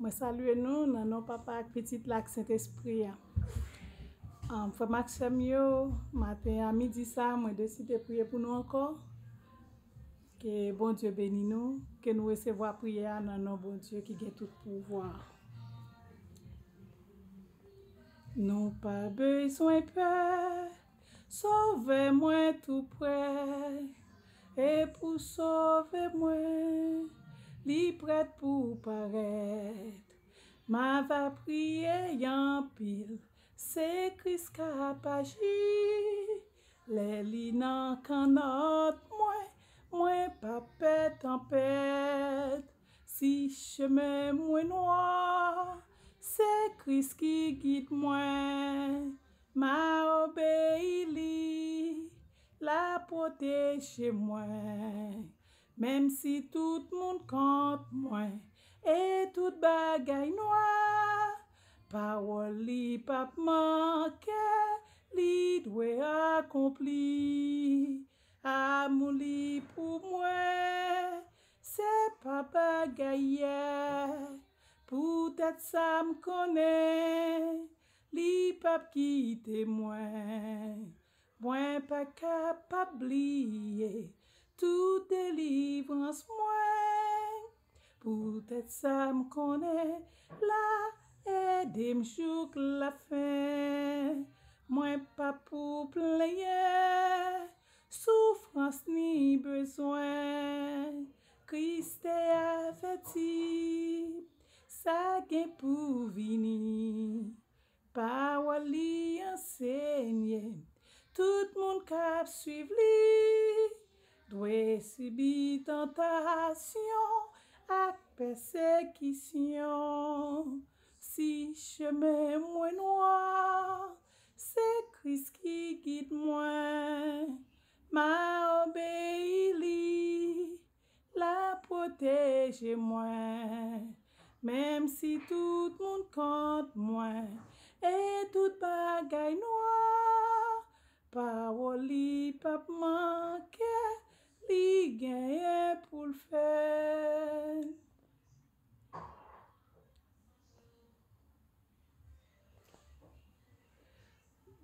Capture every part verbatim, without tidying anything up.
Mwen salye nou nan non Papa ak Pitit la ak Sentespri a. Ahn, frè m ak sè m yo, maten a midi sa a, mwen deside priye pou nou ankò. Ke Bondye beni nou, ke nou resevwa priyè a nan non Bondye ki gen tout pouvwa. Nou pa bezwen pè, Sovè mwen tou prè, e pou sove mwen, li prèt pou parèt. M ava priye anpil, se Kris k ap aji. Lè li nan kannòt mwen, mwen p ap pè tanpèt. Si chemen mwen nwa, se Kris ki gid mwen. M a obeyi li, l a pwoteje mwen. Menm si tout moun kont mwen e tout bagay nwa, pawòl li p ap manke, li dwe akonpli. Amou li pou mwen, se pa bagay yè. Poutèt sa m konnen, li p ap kite mwen. Mwen pa kapab bliye tout delivrans mwen. Poutèt sa m konnen l a ede m jouk lafen. Mwen pa pou plenyen soufrans ni bezwen. Kris te avèti sa gen pou vini. Pawòl li ansenye, tout moun k ap swiv li dwe sibi tantasyon ak pèsekisyon. Si chemen mwen nwa, se Kris ki gid mwen. M a obeyi li, l a pwoteje mwen. Menm si tout moun kont mwen e tout bagay nwa, pawòl li p ap manke, li genyen pou l fè.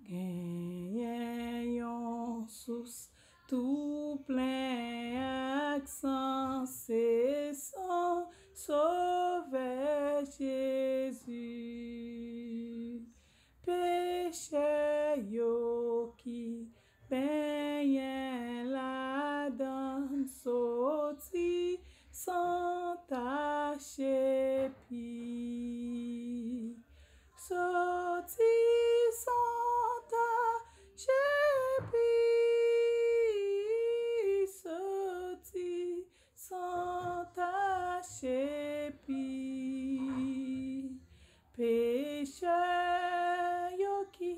Genyen yon sous tou plen ak san, se san Sovè Jezi. Peche yo ki benyen ladan l soti san tach epi. Soti san tach epi. Soti san tach epi. Peche yo ki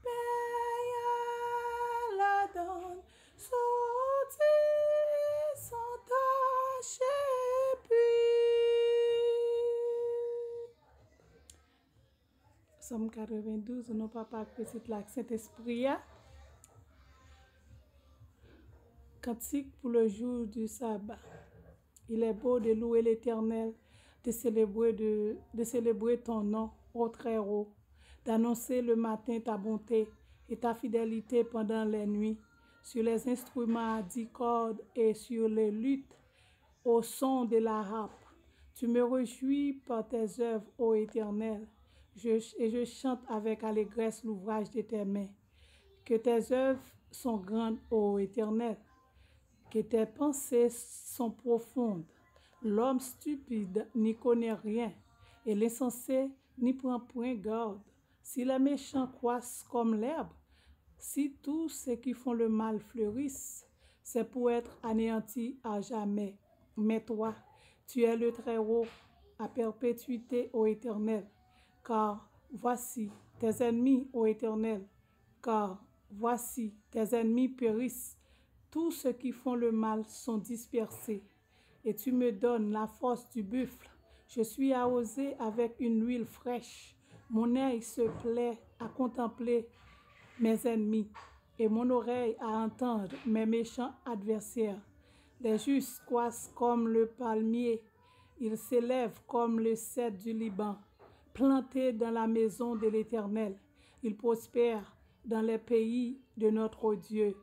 benyen ladan l soti san tach epi. Sòm katrevendouz, o non Papa ak Pitit la ak Sentespri a. Kantik pou le jour du sabbat. Il est beau de louer l'Éternel, de célébrer, de, de célébrer ton nom, ô Très-Haut, d'annoncer le matin ta bonté et ta fidélité pendant les nuits, sur les instruments à dix cordes et sur les luths, au son de la harpe. Tu me réjouis par tes œuvres, ô Éternel, je, et je chante avec allégresse l'ouvrage de tes mains. Que tes œuvres sont grandes, ô Éternel, que tes pensées sont profondes. L'homme stupide n'y connaît rien, et l'insensé n'y prend point garde. Si les méchants croissent comme l'herbe, si tous ceux qui font le mal fleurissent, c'est pour être anéantis à jamais. Mais toi, tu es le Très-Haut à perpétuité, ô Éternel. Car voici, tes ennemis, ô Éternel, car voici, tes ennemis périssent, tous ceux qui font le mal sont dispersés. Et tu me donnes la force du buffle. Je suis arrosé avec une huile fraîche. Mon œil se plaît à contempler mes ennemis, et mon oreille à entendre mes méchants adversaires. Les justes croissent comme le palmier Ils s'élèvent comme le cèdre du Liban, plantés dans la maison de l'Éternel. Ils prospèrent dans les pays de notre Dieu.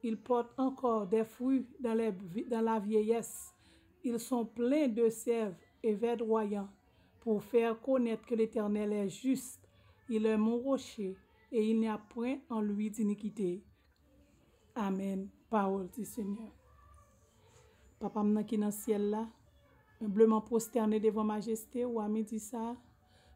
Ils portent encore des fruits dans les vi-, dans la vieillesse. Ils sont pleins de sève et verdoyants, pour faire connaître que l'Éternel est juste. Il est mon rocher, et il n'y a point en lui d'iniquité. Amèn. Pawòl di Senyè. Papa m nan ki nan syèl la, enbleman pwostène devan majeste ou a midi sa a,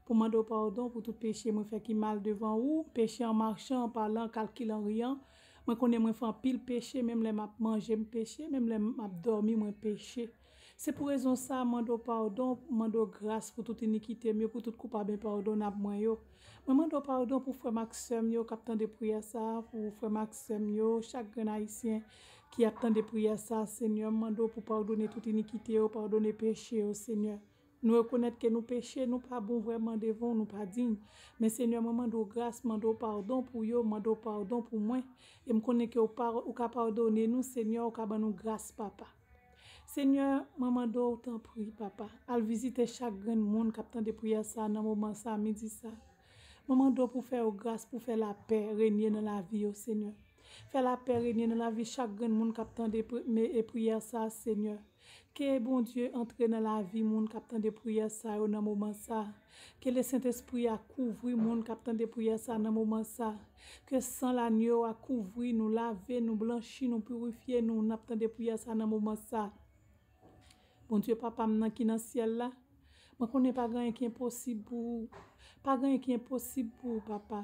pou mande w padon pou tout peche mwen fè ki mal devan ou, peche an machan, an palan, an kalkil, an riyan. Mwen konnen mwen fè anpil peche, menm lè m ap manje, m peche, menm lè m ap dòmi, mwen peche. Se pou rezon sa a, m mande w padon, m mande w gras pou tout inikite m yo, pou tout koupab enpadonab mwen yo. Mwen mande w padon pou frè m ak sè m yo k ap tande priyè sa a, pou frè m ak sè m yo, chak grenn Ayisyen ki ap tande priyè sa a, Senyè, m mande w pou padone tout inikite yo, padone peche yo, Senyè. Nou rekonèt ke nou peche, nou pa bon vrèman devan w, nou pa diy. Men Senyè, mwen mande w gras, mande w padon pou yo, mande w padon pou mwen. E m konnen ke w pa, ou ka padone nou, Senyè, ou ka ban nou gras, Papa. Senyè, mwen mande w, tanpri, Papa, al vizite chak grenn moun k ap tande priyè sa a nan moman sa a, midi sa a. Mwen mande w pou fè yo gras, pou fè lapè renye nan lavi yo, Senyè. Fè lapè renye nan lavi chak grenn moun k ap tande pri-, me-, e priyè sa a, Senyè. Ke Bondye antre nan lavi moun k ap tande priyè sa yo nan moman sa a. Ke Lesentespri a kouvri moun k ap tande priyè sa a nan moman sa a. Ke san lanyo a kouvri nou, lave nou, blanchi nou, pirifye nou, n ap tande priyè sa a nan moman sa a. Bondye, Papa m nan ki nan syèl la, mwen konnen pa gen anyen ki enposib pou ou. Pa gen anyen ki enposib pou ou, Papa.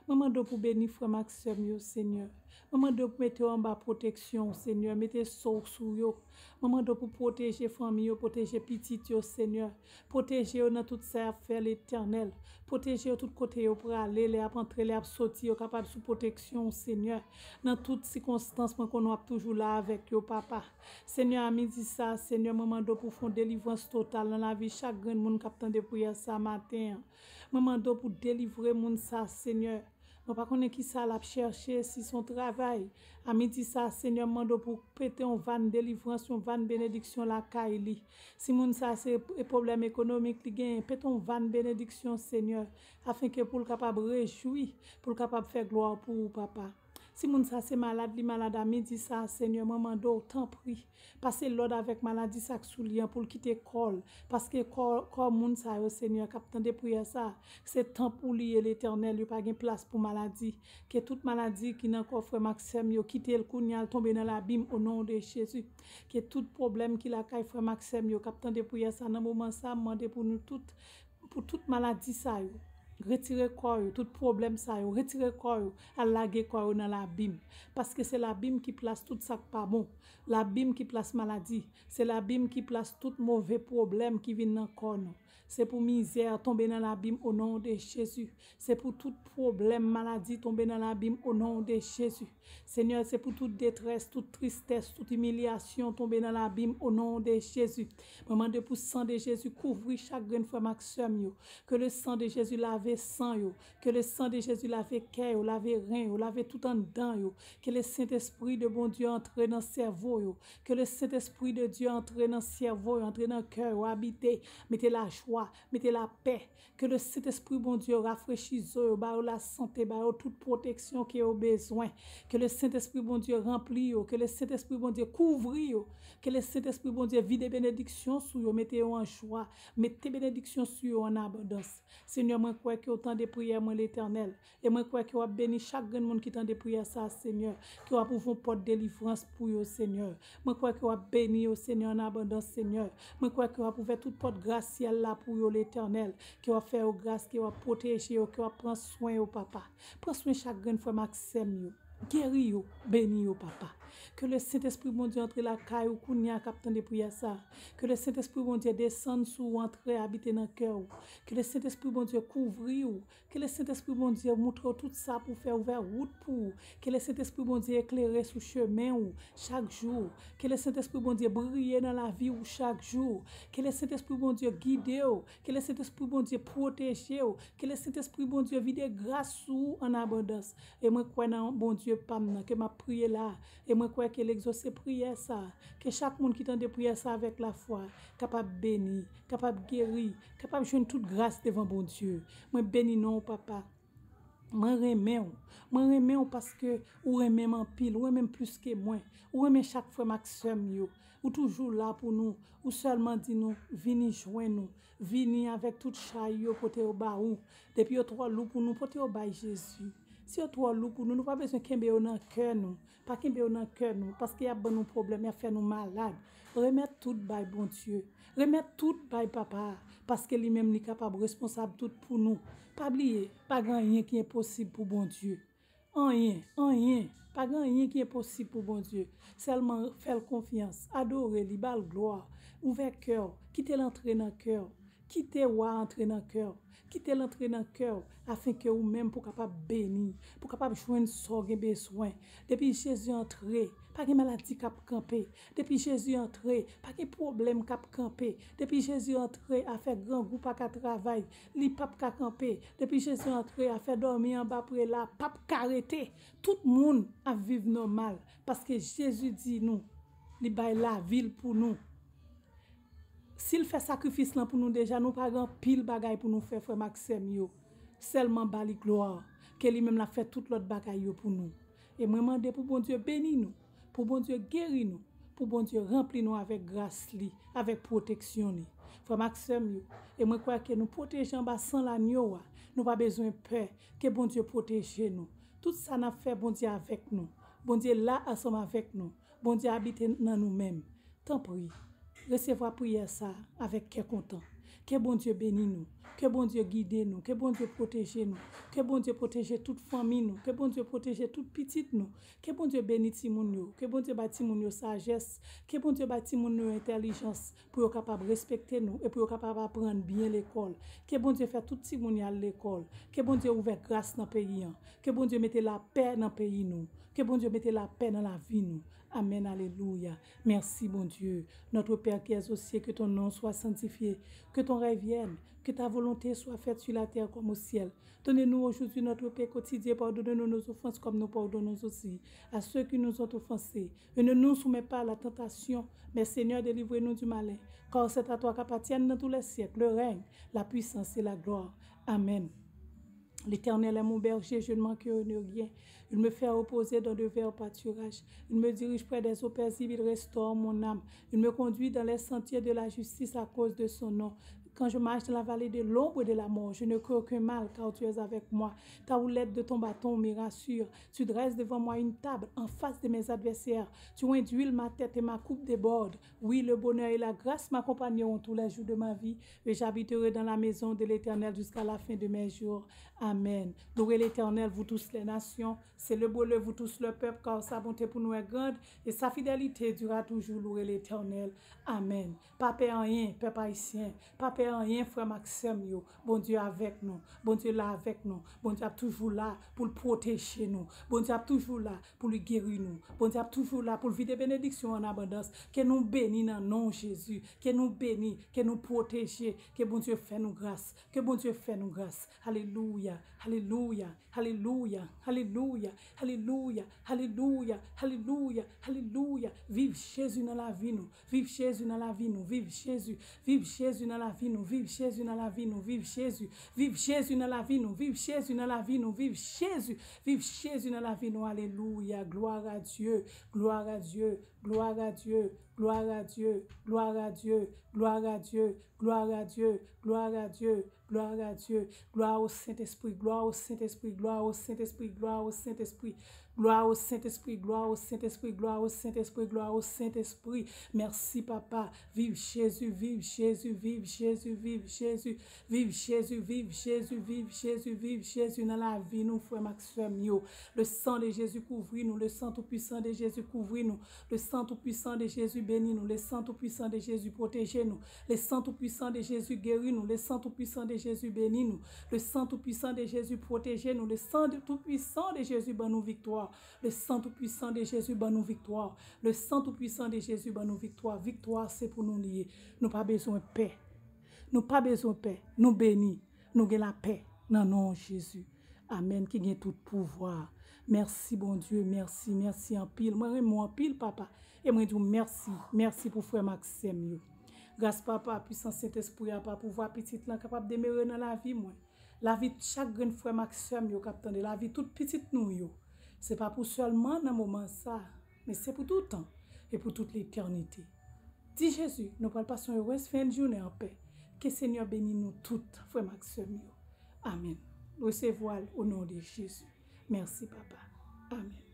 Mwen mande w pou beni frè m ak sè m yo, Senyè. Mwen mande w pou mete yo anba pwoteksyon w, Senyè. Mete so w sou yo. Mwen mande w pou pwoteje fanmi yo, pwoteje pitit yo, Senyè. Pwoteje yo nan tout sa y ap fè, Letènèl. Pwoteje yo tout kote yo prale, lè y ap antre, lè y ap soti, yo kapab sou pwoteksyon w, Senyè. Nan tout sikonstans, mwen konnen w ap toujou la avèk yo, Papa. Senyè, a midi sa a, Senyè, mwen mande w pou fè yon delivrans total nan lavi chak grenn moun k ap tande priyè sa a maten an. Mwen mande w pou delivre moun sa a, Senyè. Mwen pa konnen ki sa l ap chèche, si se yon travay. A midi sa a, Senyè, mwen mande w pou pete yon vàn delivrans, yon vàn benediksyon lakay li. Si moun sa a se e pwoblèm ekonomik li genyen, pete yon vàn benediksyon, Senyè, afenke pou l kapab rejwi, pou l kapab fè glwa pou ou, Papa. Si moun sa se malad, li malad a midi sa a, Senyè, mwen mande w, tanpri, pase lòd avèk maladi sa k sou li an pou l kite kò l. Paske kò, kò moun sa yo, Senyè, k ap tande priyè sa a, se tanp ou li ye, Letènèl, yo pa gen plas pou maladi. Ke tout maladi ki nan kò frè m ak sè m yo, kite l kounye a, l tonbe nan labim, o non de Jezi. Ke tout pwoblèm ki lakay frè m ak sè m yo, k ap tande priyè sa a nan moman sa a, m mande pou nou tout, pou tout maladi sa yo. Retire kò yo, tout pwoblèm sa yo, retire kò yo, al lage kò yo nan labim. Paske se labim ki plas tout sa k pa bon. Labim ki plas maladi. Se labim ki plas tout move pwoblèm ki vin nan kò nou. Se pou mizè tonbe nan labim o non de Jezi. Se pou tout pwoblèm maladi tonbe nan labim o non de Jezi. Senyè, se pou tout detrès, tout tristès, tout imilyasyon tonbe nan labim o non de Jezi. Mwen mande pou san de Jezi kouvri chak grenn frè m ak sè m yo. Ke le san de Jezi lave san yo. Ke le san de Jezi lave kè yo, lave ren yo, lave tout anndan yo. Ke le Sentespri de Bondye antre nan sèvo yo. Ke le Sentespri de Dye antre nan sèvo yo, antre nan kè yo, abite, mete lajwa, mete lapè. Ke le Sentespri Bondye rafrechi zo yo, ba yo lasante, ba yo tout pwoteksyon ke yo bezwen. Ke le Sentespri Bondye ranpli yo, ke le Sentespri Bondye kouvri yo, ke le Sentespri Bondye vide benediksyon sou yo, mete yo an jwa, mete benediksyon sou yo an abondans. Senyè, mwen kwè ke w tande priyè mwen, Letènèl. E mwen kwè ke w ap beni chak grenn moun ki tande priyè sa a, Senyè. Ke w ap ouvri yon pòt delivrans pou yo, Senyè. Mwen kwè ke w ap beni yo, Senyè, an abondans, Senyè. Mwen kwè ke w ap ouvè tout pòt gras syèl la pou yo, Letènèl. Ke w ap fè yo gras, ke w ap pwoteje yo, ke w ap pran swen yo, Papa. Pran swen chak grenn frè m ak sè m yo. Geri yo, beni yo, Papa. Ke le Sentespri Bondye antre lakay ou kounye a k ap tande priyè sa a. Ke le Sentespri Bondye desann sou ou, antre abite nan kè w. Ke le Sentespri Bondye kouvri w. Ke le Sentespri Bondye moutre w tout sa pou fè, ouvè wout pou ou. Ke le Sentespri Bondye eklere sou chemen w chak jou. Ke le Sentespri Bondye briye nan lavi w chak jou. Ke le Sentespri Bondye gide w. Ke le Sentespri Bondye pwoteje w. Ke le Sentespri Bondye vide gras sou ou an abondans. E mwen kwè nan Bondye pa m nan, ke m ap priye la a. E mwen Mwen kwè ke l egzose priyè sa a, ke chak moun ki tande priyè sa a avèk lafwa kapab beni, kapab geri, kapab jwenn tout gras devan Bondye. Mwen beni non w, Papa. Mwen renmen w. Mwen renmen w paske ou renmen m anpil. Ou renmen m plis ke mwen. Ou renmen chak frè m ak sè m yo. Ou toujou la pou nou. Ou sèlman di nou, "Vini jwenn nou. Vini avèk tout chay yo, pote yo ba ou. Depi yo twò lou pou nou, pote yo bay Jezi." Si yo twò lou pou nou, nou pa bezwen kenbe yo nan kè nou. Pa kenbe yo nan kè nou, paske y ap ban nou pwoblèm, y ap fè nou malad. Remèt tout bay Bondye. Remèt tout bay Papa a, paske li menm li kapab responsab tout pou nou. Pa bliye, pa gen anyen ki enposib pou Bondye. Anyen, anyen. Pa gen anyen ki enposib pou Bondye. Sèlman fè l konfyans, adore li, ba l glwa, ouvè kè w, kite l antre nan kè w. Kite wa antre nan kè w. Kite l antre nan kè w, afenke ou menm pou kapab beni, pou kapab jwenn sa w gen bezwen. Depi Jezi antre, pa gen maladi k ap kanpe. Depi Jezi antre, pa gen pwoblèm k ap kanpe. Depi Jezi antre, afè grangou pa ka travay, li p ap ka kanpe. Depi Jezi antre, afè dòmi anba prela p ap ka rete. Tout moun ap viv nòmal, paske Jezi di nou, li bay lavi l pou nou. Si l fè sakrifis lan pou nou deja, nou pa gen anpil bagay pou nou fè, frè m ak sè m yo. Sèlman ba li glwa, ke li menm l ap fè tout lòt bagay yo pou nou. E mwen mande pou Bondye beni nou, pou Bondye geri nou, pou Bondye ranpli nou avèk gras li, avèk pwoteksyon li. Frè m ak sè m yo, e mwen kwè ke nou pwoteje anba san lanyo a. Nou pa bezwen pè, ke Bondye pwoteje nou. Tout sa n ap fè, Bondye avèk nou. Bondye la ansanm avèk nou. Bondye abite nan nou menm. Tanpri, resevwa priyè sa a avèk kè kontan. Ke Bondye beni nou. Ke Bondye gide nou. Ke Bondye pwoteje nou. Ke Bondye pwoteje tout fanmi nou. Ke Bondye pwoteje tout pitit nou. Ke Bondye beni timoun yo. Ke Bondye bay timoun yo sajès. Ke Bondye bay timoun yo entèlijans pou yo kapab respekte nou e pou yo kapab aprann byen lekòl. Ke Bondye fè tout timoun y al lekòl. Ke Bondye ouvè gras nan peyi an. Ke Bondye mete lapè nan peyi nou. Ke Bondye mete lapè nan lavi nou. Amen, alelouya. Merci, Bondye. Notre Père qui es aux cieux, que ton nom soit sanctifié, que ton règne vienne, que ta volonté soit faite sur la terre comme au ciel. Donne-nous aujourd'hui notre pain quotidien, pardonne-nous nos offenses comme nous pardonnons aussi à ceux qui nous ont offensés. Et ne nous soumets pas à la tentation, mais Seigneur, délivre-nous du malin, car c'est à toi qu'appartiennent dans tous les siècles le règne, la puissance et la gloire. Amen. L'Éternel est mon berger, je ne manquerai de rien. Il me fait reposer dans de verts pâturages. Il me dirige près des eaux paisibles, il restaure mon âme. Il me conduit dans les sentiers de la justice à cause de son nom. Quand je marche dans la vallée de l'ombre de la mort, je ne crains aucun mal, car tu es avec moi. Ta houlette de ton bâton me rassure. Tu dresses devant moi une table en face de mes adversaires. Tu induis ma tête et ma coupe déborde. Oui, le bonheur et la grâce m'accompagneront tous les jours de ma vie, et j'habiterai dans la maison de l'Éternel jusqu'à la fin de mes jours. Amen. Louez l'Éternel, vous tous les nations. Célébrez-le, vous tous le peuple, car sa bonté pour nous est grande, et sa fidélité dure à toujours. Louez l'Éternel. Amen. Pa pè anyen, pèp ayisyen. Pa pè anyen, frè m ak sè m yo. Bondye avèk nou. Bondye la avèk nou. Bondye ap toujou la pou l pwoteje nou. Bondye ap toujou la pou li geri nou. Bondye ap toujou la pou l vide benediksyon an abondans. Ke nou beni nan non Jezi. Ke nou beni, ke nou pwoteje. Ke Bondye fè nou gras. Ke Bondye fè nou gras. Alelouya, alelouya, alelouya, alelouya, alelouya, alelouya, alelouya, alelouya. Viv Jezi nan lavi nou. Viv Jezi nan lavi nou. Viv Jezi. Viv Jezi nan lavi nou. Viv Jezi nan lavi nou. Viv Jezi. Viv Jezi nan lavi nou. Viv Jezi nan lavi nou. Viv Jezi. Viv Jezi nan lavi nou. Alelouya. Gloire à Dieu. Gloire à Dieu. Gloire à Dieu. Gloire à Dieu. Gloire à Dieu. Gloire à Dieu. Gloire à Dieu. Gloire à Dieu. Gloire à Dieu. Gloire au Saint-Esprit. Gloire au Saint-Esprit. Gloire au Saint-Esprit. Gloire au Saint-Esprit. Gloire au Saint-Esprit. Gloire au Saint-Esprit. Gloire au Saint-Esprit. Gloire au Saint-Esprit. Merci, Papa. Viv Jezi, viv Jezi, viv Jezi, viv Jezi, viv Jezi, viv Jezi, viv Jezi, viv Jezi nan lavi nou, frè m ak sè m yo. Le sang de Jésus couvri nou, le sang tout puissant de Jésus couvri nou, le sang tout puissant de Jésus beni nou, le sang tout puissant de Jésus pwoteje nou, le sang tout puissant de Jésus geri nou, le sang tout puissant de Jésus beni nou, le sang tout puissant de Jésus pwoteje nou, le sang tout puissant de Jésus ban nou viktwa, le sang tout puissant de Jésus ban nou viktwa, le sang tout puissant de Jésus ban nou viktwa. Viktwa se pou nou li ye. Nou pa bezwen pè. Nou pa bezwen pè. Nou beni. Nou gen lapè nan non Jezi. Amèn, ki gen tout pouvwa. Mèsi, Bondye, mèsi, mèsi anpil. Mwen renmen w anpil, papa. E mwen di w mèsi, mèsi pou frè m ak sè m yo. Gras papa, pwisans Sentespri a, pa pouvwa pitit lan kapab demere nan lavi mwen. Lavi chak grenn frè m ak sè m yo k ap tande, lavi tout pitit nou yo. Se pa pou sèlman nan moman sa, men se pou toutan e pou tout letènite. Di Jezi, nou pral pase yon rès fen jounen anpè. Ke Senyè beni nou tout, frè m ak sè m yo. Amèn. Resevwa l o non de Jezi. Mèsi, papa. Amèn.